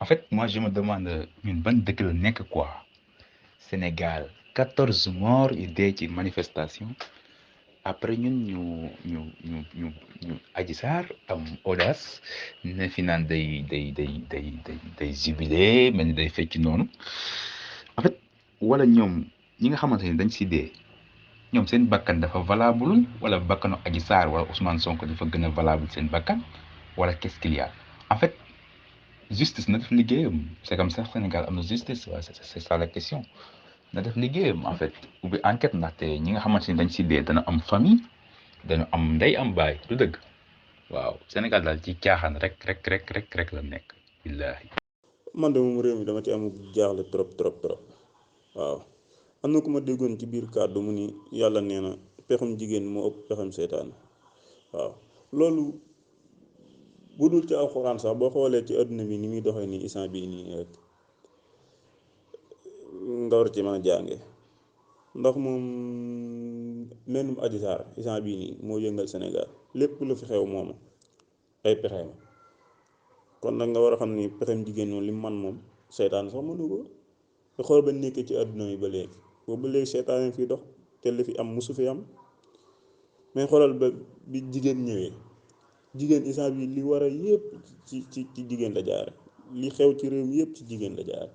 En fait, moi, je me demande une bonne dëkk la nekk quoi. Sénégal, 14 morts et des manifestations. Après ñun ñu Adji Sarr am audace ne fi naan day jubilé mel ni day fecc noonu. En fait, wala ñoom ñi nga xamante ni dañ si dee ñoom seen bakkan dafa valable wala bakkanu Adji Sarr wala Ousmane Sonko dafa gën a valable seen bakkan wala qu'est-ce qu'il y a en fait justice na def liggéeyam c'est comme ça Sénégal am na justice waaw c'est ça la question na def liggéeyam en fait ubbi enquête ndaxte ñi nga xamante ni dañ si dee dana am famille dana am ndey am baay du dëgg waaw Sénégal daal ci caaxaan rek la nekk billaahi. man de moom réew mi dama ci am jaaxle trop waaw am na ku ma déggoon ci biir kàddu mu ni yàlla nee na pexum jigéen moo ëpp pexum seytaan waaw loolu bu dul ci alxuraan sax boo xoolee ci àdduna bi ni muy doxee nii instant bii nii rek nga war ci mën a jànge ndax moom mennum Adji Sarr instant bii nii moo yëngal Sénégal lépp lu fi xew moom ay pexeem kon nag nga war a xam ni pexem jigéen moom li man moom seytaan sax mënu ko te xool ba nekkee ci àdduna bi ba léegi boobu ba léegi seytaan yi fi dox te li fi am musu fi am mais xoolal ba bi jigéen ñëwee jigéen instant bi li war a yépp ci jigéen la jaare li xew ci réew mi yépp ci jigéen la jaare